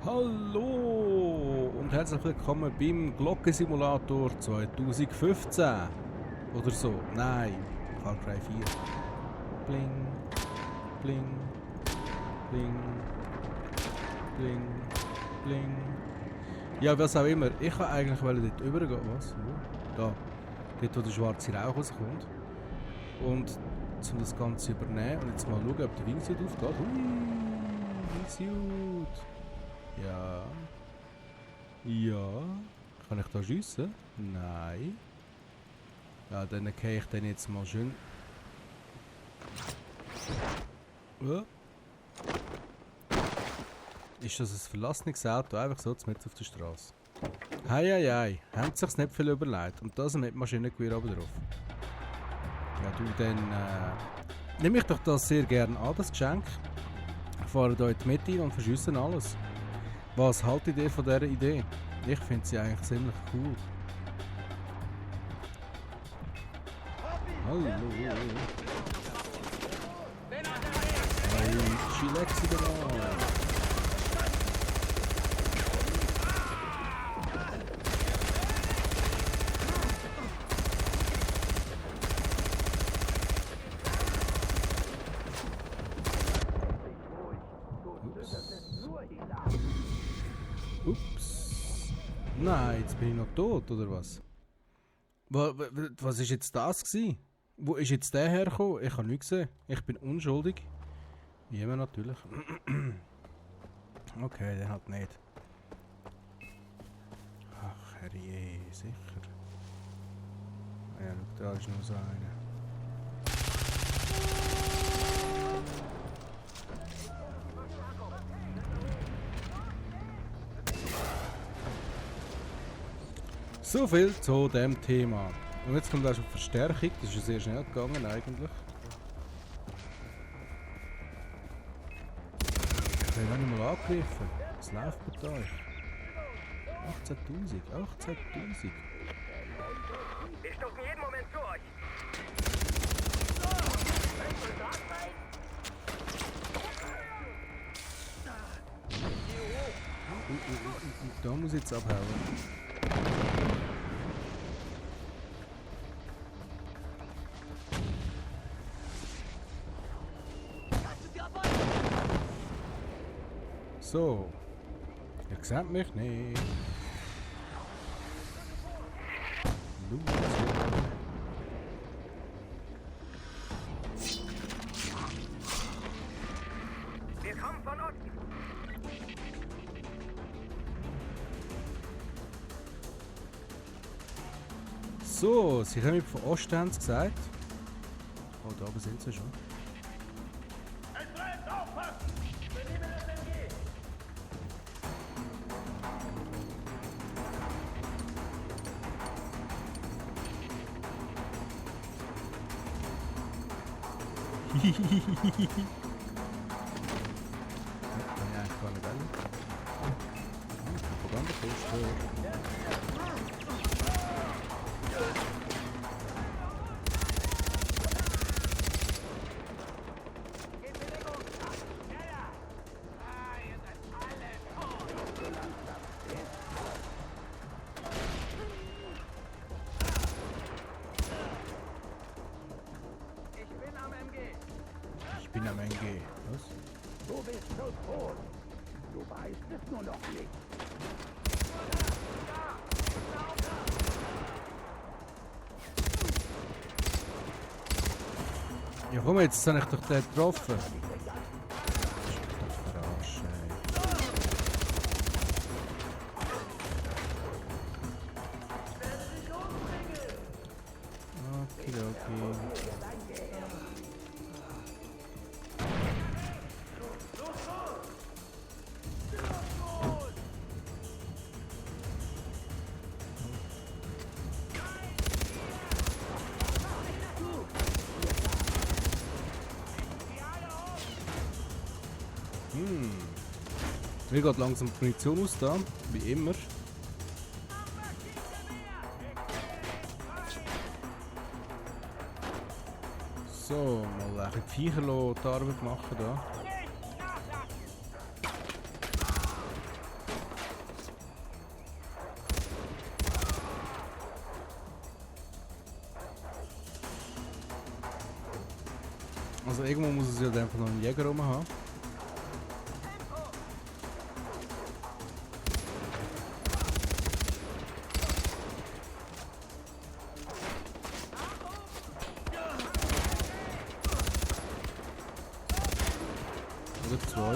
Hallo und herzlich willkommen beim Glockensimulator 2015 oder so. Nein, Far Cry 4. Bling, bling, bling, bling, bling. Ja, was auch immer. Ich wollte eigentlich dort übergehen. Was? Wo? Da. Dort, wo der schwarze Rauch rauskommt. Und um das Ganze zu übernehmen und jetzt mal schauen, ob der Wingsuit aufgeht. Hui, Wingsuit. Ja. Ja. Kann ich da schiessen? Nein. Ja, dann gehe ich den jetzt mal schön. Ist das ein verlassenes Auto? Einfach so mitten auf der Straße. Hei, haben sie sich nicht viel überlegt. Und das mit Maschinengewehr oben drauf. Ja, du, dann nehme ich doch das sehr gerne an, das Geschenk. Fahren hier in die Mitte und verschiessen alles. Was haltet ihr von dieser Idee? Ich finde sie eigentlich ziemlich cool. Hallo. Hey, Chilexi da. Ups. Nein, jetzt bin ich noch tot, oder was? Was ist jetzt das gewesen? Wo ist jetzt der hergekommen? Ich habe nichts gesehen. Ich bin unschuldig. Jemand natürlich. Okay, der hat nicht. Ach, herrje, sicher. Ja, schau, da ist nur so einer. So viel zu dem Thema. Und jetzt kommt auch schon Verstärkung. Das ist ja sehr schnell gegangen eigentlich. Ich habe nicht mal angegriffen. Was läuft mit euch? 18.000. 18.000. Wir stoßen jeden Moment zu euch. Da muss ich jetzt abhauen. So. Ihr seht mich nicht. Wir kommen von Osten. So, sie kommen von Osten, haben sie gesagt. Oh, da oben sind sie schon. Kann ich eigentlich gar nicht wählen. Propagandaposter. Ich bin am MG. Was? Du bist so tot. Du weißt es nur noch nicht. Ja komm, jetzt habe ich doch den getroffen. Das ist doch verarschen, ey. Okay. Mir geht langsam die Munition aus da, wie immer. So, mal ein bisschen die Viecher die Arbeit machen da. Also irgendwo muss es ja einfach noch einen Jäger rum haben. Oder zwei.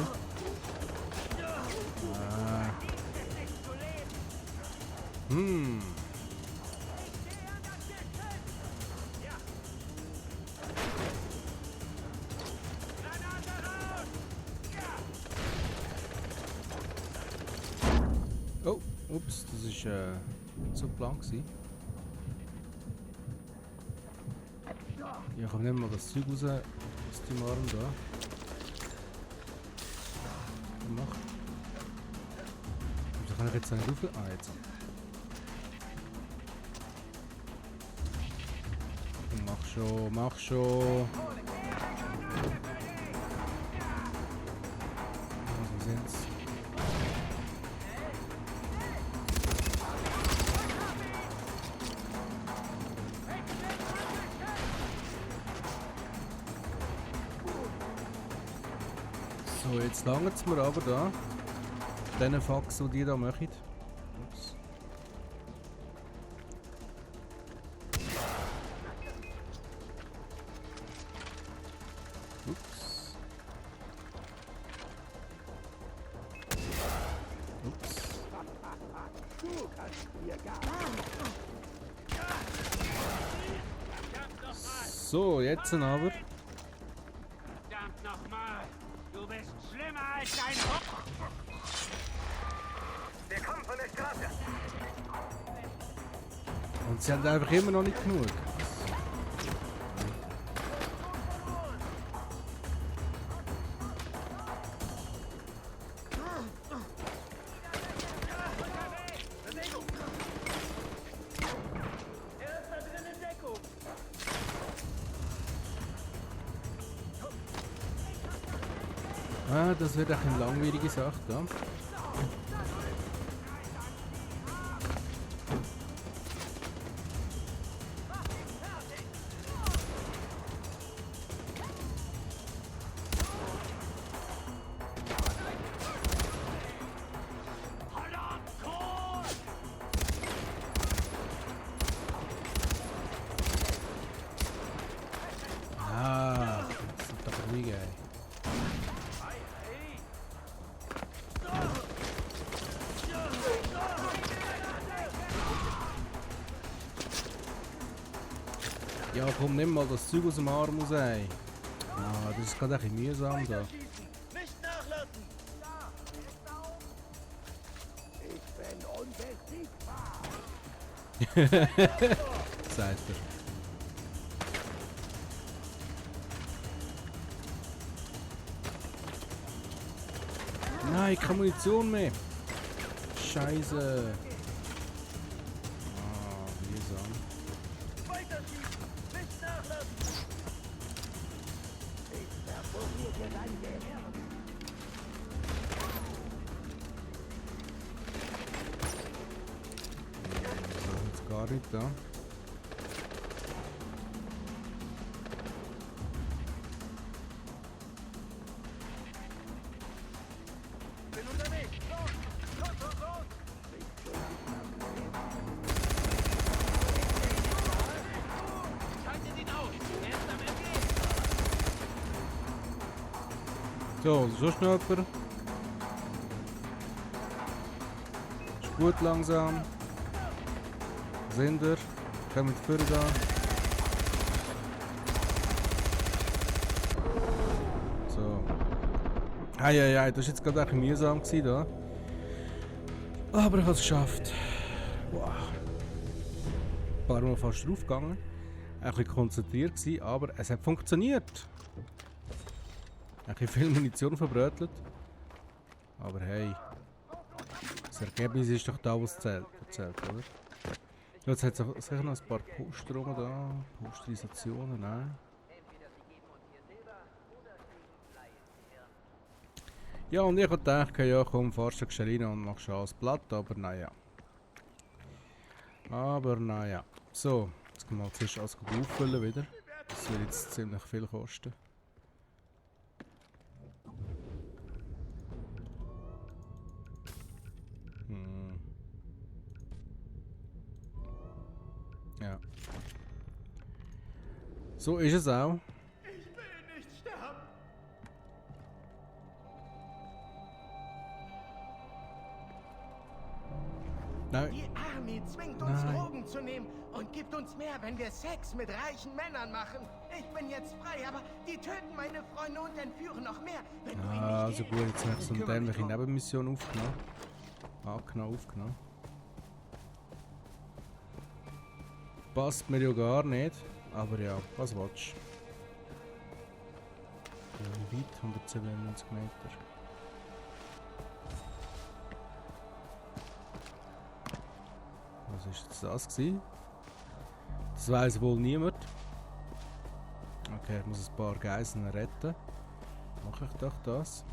Hm. Oh, ups, das ist nicht so geplant gewesen. Ja, komm, nehmen wir das Zeug raus aus dem Arm da. Mach. Da kann ich jetzt nicht rauf. Ah, jetzt. Mach schon, mach schon. Wo sind's? So, jetzt langt es mir aber da. Diesen Fax, die da machen. Ups. Ups. Ups. Du kannst mir gar So, jetzt aber. Verdammt nochmal! Du bist schlimmer als ein Hoch! Wir kommen von der Straße! Und sie haben einfach immer noch nicht genug. Ah, das wird auch eine langwierige Sache, da. Ah, das ist doch ruhig, ey. Ja, komm, nimm mal das Zeug aus dem Arm raus, ey. Ah, das ist gerade ein bisschen mühsam da. nicht nachlassen! Ich bin unbesiegbar! Sagt er. Nein, keine Munition mehr. Scheiße. Ah, mühsam. Weiterschießen! Nicht nachlassen! Ich perforiere dir dein Gehirn! Jetzt gar nicht da. Bin unterwegs! Los! Los, los, los! Schaltet ihn aus! Er ist am Entgehen! So, so schnell jemand. Ist gut langsam. Sind ihr? Kommt für da. So. Eieiei, das war jetzt gerade ein bisschen mühsam gewesen, da. Aber ich habe es geschafft. Wow. Ein paar Mal fast draufgegangen. Ein bisschen konzentriert gewesen, aber es hat funktioniert. Ein bisschen viel Munition verbrötelt. Aber hey. Das Ergebnis ist doch da, was zählt, oder? Jetzt hat es sicher noch ein paar Poster rum da. Posterisationen, nein. Ja, und ich habe gedacht, ja komm, fahrst du rein und machst alles platt, aber naja. So, jetzt können wir zuerst alles auffüllen wieder. Das wird jetzt ziemlich viel kosten. Ja. So ist es auch. Ich will nicht sterben. Nein. Die Army zwingt uns, Nein. Drogen zu nehmen und gibt uns mehr, wenn wir Sex mit reichen Männern machen. Ich bin jetzt frei, aber die töten meine Freunde und entführen noch mehr, wenn du ihnen nicht Also hilfst. gut, jetzt habe ich so eine Kümmere dich dämliche drum. Nebenmission aufgenommen. Aufgenommen. Passt mir ja gar nicht. Aber ja, was willst du? Ja, wie weit? 197 Meter. Was ist jetzt das gewesen? Das weiss wohl niemand. Okay, ich muss ein paar Geiseln retten. Mache ich doch das.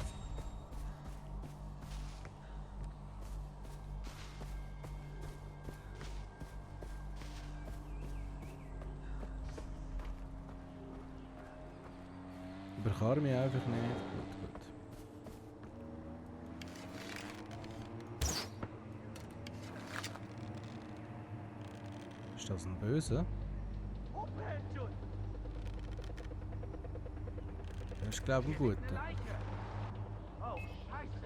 Überfahre mich einfach nicht. Gut. Ist das ein Böser? Das ist, glaube ich, ein guter. Oh, Scheiße.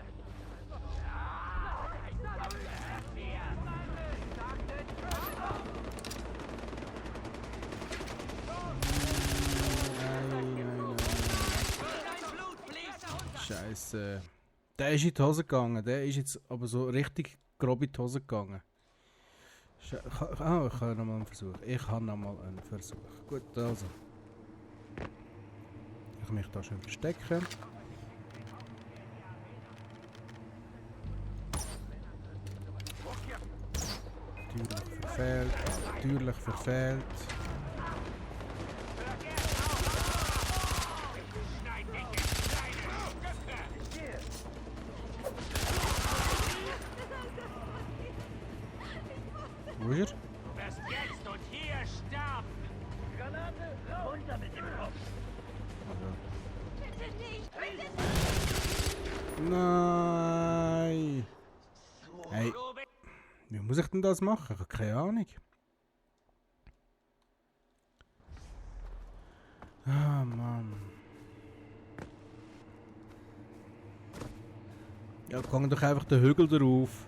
Scheiße. Der ist in die Hose gegangen. Der ist jetzt aber so richtig grob in die Hose gegangen. Ich habe nochmal einen Versuch. Gut, also. Ich kann mich da schön verstecken. Natürlich verfehlt. Wo ist er? Du wirst jetzt und hier sterben. Granate, runter mit dem Kopf. Nein! Hey, wie muss ich denn das machen? Ich habe keine Ahnung. Ah, Mann. Ja, gang doch einfach den Hügel drauf.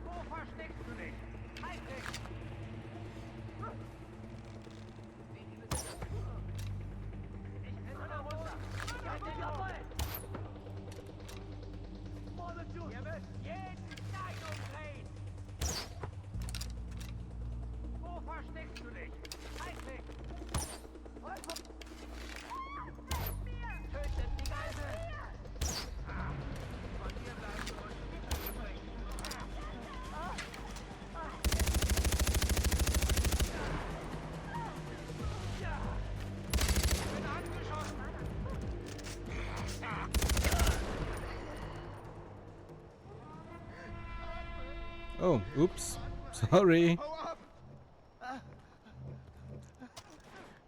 Wo versteckst du dich? Halt dich! Ich bin da runter. Halt dich auf! Vorne zu! Ihr müsst jeden Stein umdrehen! Wo versteckst du dich? Halt dich! Tötet die Geisel! Von hier bleiben zurück. Oh, ups. Sorry.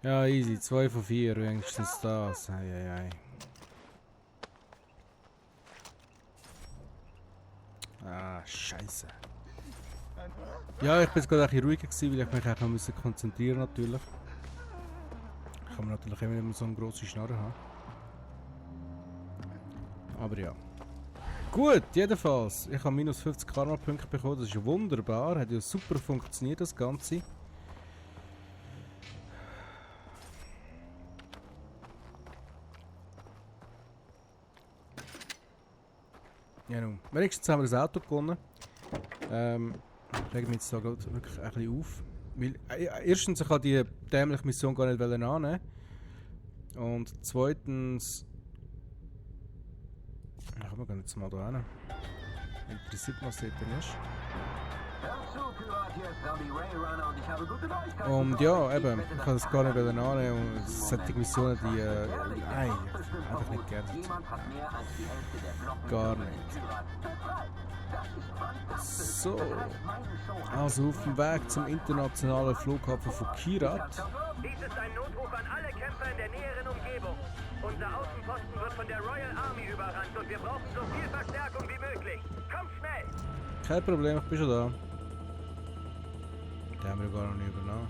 Ja, easy. 2 von 4, wenigstens das. Ei. Ah, scheiße. Ja, ich bin jetzt gerade ein bisschen ruhiger gewesen, weil ich mich auch noch konzentrieren musste, natürlich. Ich kann mir natürlich immer nicht mehr so eine grosse Schnarre haben. Aber ja. Gut, jedenfalls. Ich habe minus 50 Karma-Punkte bekommen, das ist wunderbar. Hat ja super funktioniert, das Ganze. Ja, nun. Wenigstens haben wir das Auto gewonnen. Ich rege mich jetzt da gerade wirklich ein bisschen auf. Weil, erstens, ich habe die dämliche Mission gar nicht annehmen. Und zweitens... Ja, wir gehen jetzt mal da hin. Interessiert, was dort ist. Und ja, eben, ich kann das gar nicht annehmen. Und solche Missionen, die, nein, einfach nicht gerne. Gar nicht. So, also auf dem Weg zum internationalen Flughafen von Kyrat. Dies ist ein Notruf an alle Kämpfer in der näheren Umgebung. Unser Außenposten wird von der Royal Army überrannt und wir brauchen so viel Verstärkung wie möglich. Komm schnell! Kein Problem, ich bin schon da. Den haben wir gar noch nicht übernommen.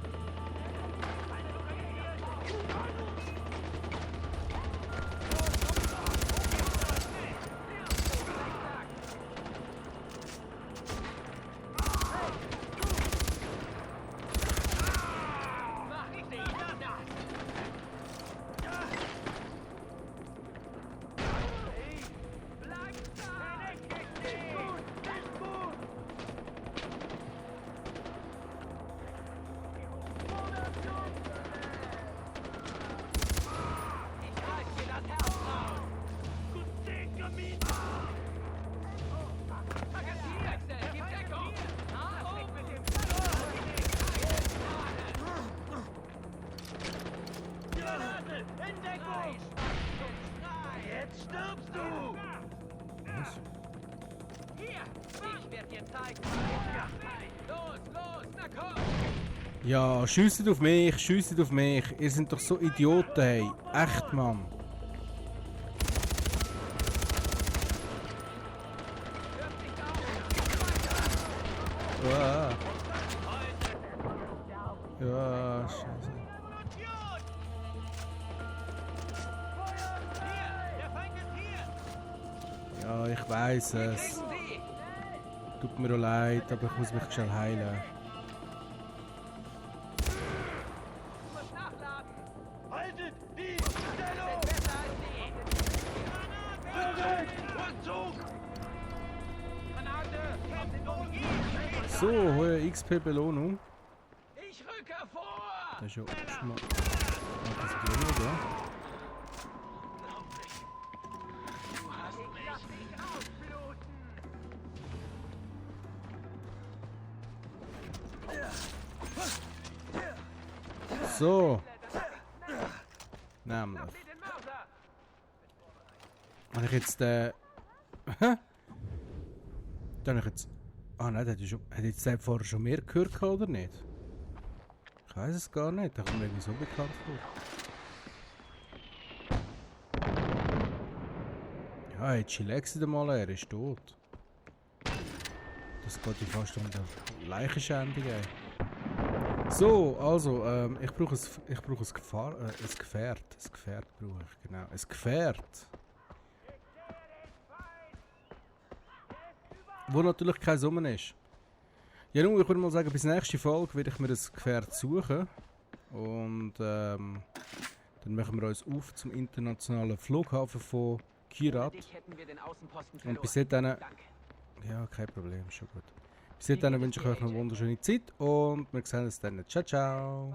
Jetzt stirbst du! Was? Hier! Ich werde dir zeigen! Los, na komm! Ja, schiesset auf mich, schiesset auf mich. Ihr seid doch so Idioten, hey. Echt, Mann. Ja. Ja, scheiße. Der Feind ist hier! Ja, ich weiß es. Tut mir auch leid, aber ich muss mich schnell heilen. Du musst nachladen! Haltet die Stellung! Besser als die! Rückzug! Granate! So, hohe XP-Belohnung. Ich rücke vor! Das ist ja schon mal das Belohnung, ja? Du hast mich! Lass dich ausbluten! So. Nämlich. Den Mörder! Habe ich jetzt Dann habe ich jetzt. Ah nein, hat jetzt der vorher schon mehr gehört oder nicht? Ich weiß es gar nicht, der kommt mir irgendwie so bekannt vor. Ja, jetzt chillax ihn mal, er ist tot. Das geht ja fast um die Leichenschändung, ey. So, also, ich brauche ein Gefährt. Ein Gefährt brauche ich, genau. Ein Gefährt. Wo natürlich kein Sommer ist. Ja, nun, ich würde mal sagen, bis nächste Folge werde ich mir das Gefährt suchen. Und dann machen wir uns auf zum internationalen Flughafen von Kyrat. Und bis dann. Ja, kein Problem, schon gut. Bis dann wünsche ich euch eine wunderschöne Zeit und wir sehen uns dann. Ciao, ciao.